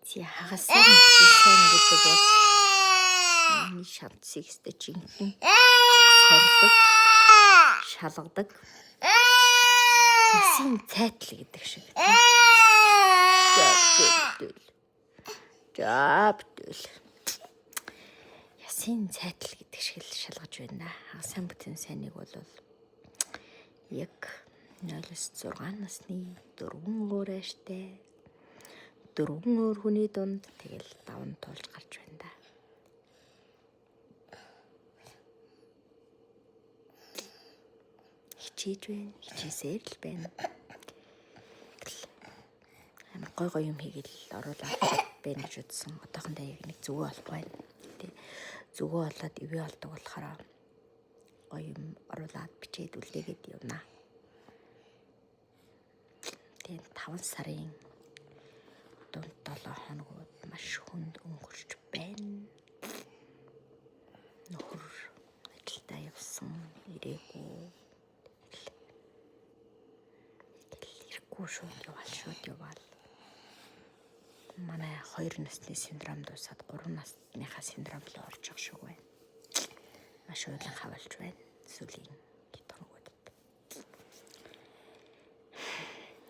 Тий, хагас сайн бүтэн сайн гэдэг бол миний шанцыг өстой жинхэнэ сордог, шалгадаг. Ясын цайтал гэдэг шиг. За бүтэл. За бүтэл. Ясын цайтал гэдэг шиг л шалгаж байна. Хагас сайн бүтэн сайныг бол яг 0-6 насны дөрвөн өөр ааштай дөрвөн өөр хүний дунд тэгэл даван туулж гарч байна да. Хичээж байна, хичээсээр л байна. Тэгэл амар гой гой юм хийгээл оруулаад байна гэж үзсэн. Одоохондоо яг нэг зүгөө олохгүй байна. Тэ зүгөө олоод ивэ олдог болохоор гоё юм оруулаад бичээд үлдээгээд явна. Тэгээд 5 сарын дунд 7 хоногуд маш хүнд өнгөрч байна. Нөхөр ажилдаа явсан, ирээгүй. Тэгэл ирэхгүй шууд яваал, шууд яваал. Манай 2 насны синдром дуусаад 3 насныхаа синдром руу орж байгаа шиг байна. Маш уйлан хавалж байна. Сүүлийн хэд хоногудад.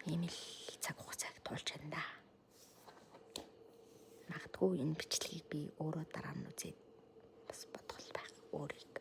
Ийм л цаг хугацааг туулж байна да. Магадгүй энэ бичлэгийг би өөрөө дараа нь үзээд бас бодгол байх өөрийг.